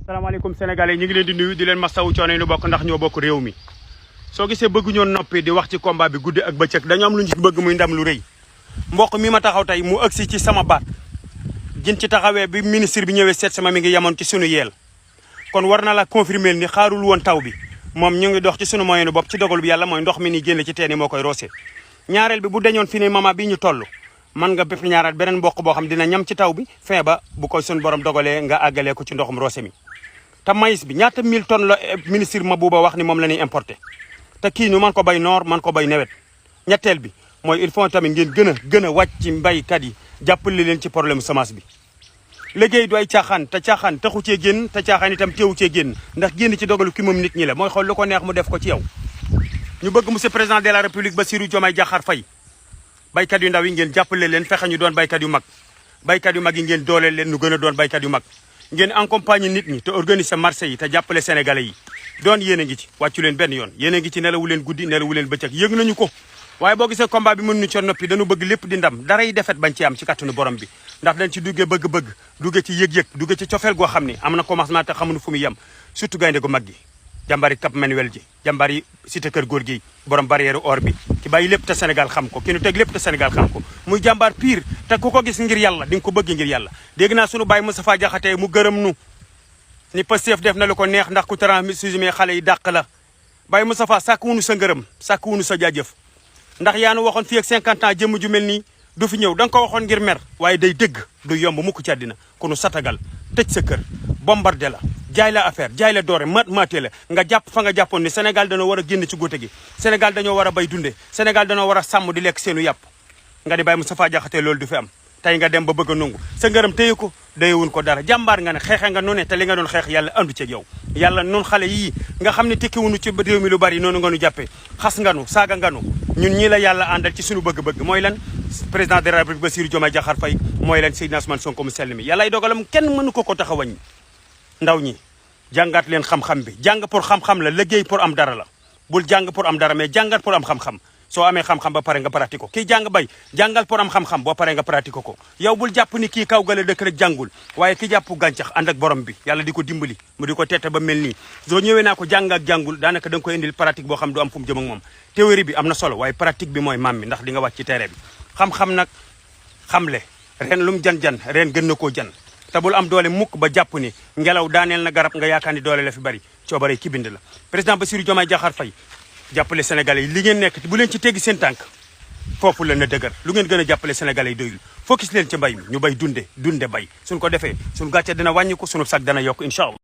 salaamaaleykum sénégalais ñu ngi leen di nuyu di leen masawu coono yi nu bokk ndax ñoo bokk réew mi soo gisee bëgg ñoo noppi di wax ci combat bi guddi ak bëccëg dañoo am lu ñu bëgg muy ndam lu rëy mboq mi ma taxaw tey mu ëgsi ci sama baat gin ci taxawee bi ministre bi ñëwee seet sama mi ngi yemoon ci sunu yeel kon war na la confirmer ni xaarul woon taw bi moom ñu ngi dox ci sunu moyenu bopp ci dogal bi yàlla mooy ndox mi ni génn ci teen yi moo koy roose ñaareel bi bu dañoon fi ni mama bi ñu toll man nga bépp ñaaraat beneen mboq boo xam dina ñam ci taw bi fin ba bu koy sun borom dogalee nga àggalee ko ci ndoxum roose mi te maïs bi ñaata 1000 tonnes la ministre Mabouba wax ni moom la ñuy importé te kii ñu man ko bay noor man ko bay nawet ñetteel bi mooy il faut tamit ngeen gën a wàcc ci mbaykat yi jàppale leen ci problème semence bi liggéey du ay caaxaan te caaxaan taxu cee génn te caaxaan itam teewu cee génn ndax génn ci dogalu ki moom nit ñi la mooy xool lu ko neex mu def ko ci yow ñu bëgg monsieur président de la république Bassirou Diomaye Diakhar Faye baykat yu ndaw yi ngeen jàppale leen fexe ñu doon baykat yu mag yi ngeen dooleel leen ñu gën a doon baykat yu mag ngeen accompagner nit ñi te organiser marché yi te jàppale sénégalais yi doon yéen a ngi ci wàccu leen benn yoon yéen a ngi ci nelawu leen guddi nelawu leen bëccëg yëg nañu ko waaye boo gisee combat bi mënuñu ci noppi dañu bëgg lépp di ndam daray defet bañ ci am ci kattanu borom bi ndax dañ ci duggee bëgg-bëgg duggee ci yëg-yëg duggee ci cofeel goo xam ni am na commencement te xamuñu fu mu yem surtout gaynde gu mag gi jàmbari Cap Manuel ji jàmbari cité kër góor gi borom barrière or bi ki bàyyi lépp te Sénégal xam ko ki nu teg lépp te Sénégal xam ko muy jàmbaar pire te ku ko gis ngir yàlla di nga ko bëgg ngir yàlla dégg naa sunu baay Moustapha Diakhaté mu gërëm nu ni Pastef def na lu ko neex ndax ku transmisme xale yi dàq la baay Moustapha sàkk wunu sa ngërëm sàkk wunu sa jaajëf ndax yaa nu waxoon fii ak 50 ans jëmm ju mel nii du fi ñëw da nga ko waxoon ngir mer waaye day dëgg du yomb mukk ci àddina ku nu satagal tëj sa kër bombardé la jaay la affaire jaay la doore maatee la nga jàpp fa nga jàppoon ni Sénégal dañoo war a génn ci góote gi Sénégal dañoo war a bay dunde Sénégal dañoo war a sàmm di lekk seenu yàpp nga di bàyyi Moustapha Diakhaté loolu du fi am tey nga dem ba bëgg a nangu sa ngërëm téye ko dayewun ko dara jàmbaar nga ne xeexe nga nu ne te li nga doon xeex yàlla andu ci yow yàlla noonu xale yii nga xam ne tekkiwunu ci réew mi lu bari noonu nga nu jàppee xas nga nu saaga nga nu ñun ñii la yàlla àndal ci suñu bëgg-bëgg mooy lan président de la République Bassirou Diomaye Diakhar Faye mooy lan Seydina Ousmane Sonko mu sell mi yàllay dogalam kenn mënu ko tax a wàññi ndaw ñi jàngaat leen xam-xam bi jàng pour xam-xam la liggéey pour am dara la bul jàng pour am dara mais jàngat pour am xam-xam soo amee xam-xam ba pare nga pratique ko kii jàng bay jàngal pour am xam-xam boo paree nga pratique ko yow bul jàpp ni kii kaw gale dëkk rek jàngul waaye ki jàpp gàncax ànd ak borom bi yàlla di ko dimbali mu di ko tette ba mel nii soo ñëwee naa ko jàng ak jàngul daanaka da nga koy indil pratique boo xam du am fu mu jëm ak moom théorie bi am na solo waaye pratique bi mooy maam mi ndax di nga wàcc ci terrain bi xam-xam nag xamle ren lu mu jan-jan ren gën na koo jan te bul am doole mukk ba jàpp ni ngelaw daaneel na garab nga yaakaar ni doole la fi bari coobare ki bind la président Bassirou Diomaye Diakhar Faye jàppale sénégalais yi li ngeen nekk bu leen ci teggi seen tànk foofu la na dëgër lu ngeen gën a jàppale sénégalais yi doyul focus leen ci mbay mi ñu bay dunde bay suñ ko defee suñ gàcce dina wàññi ko sunu sag dana yokk incha allah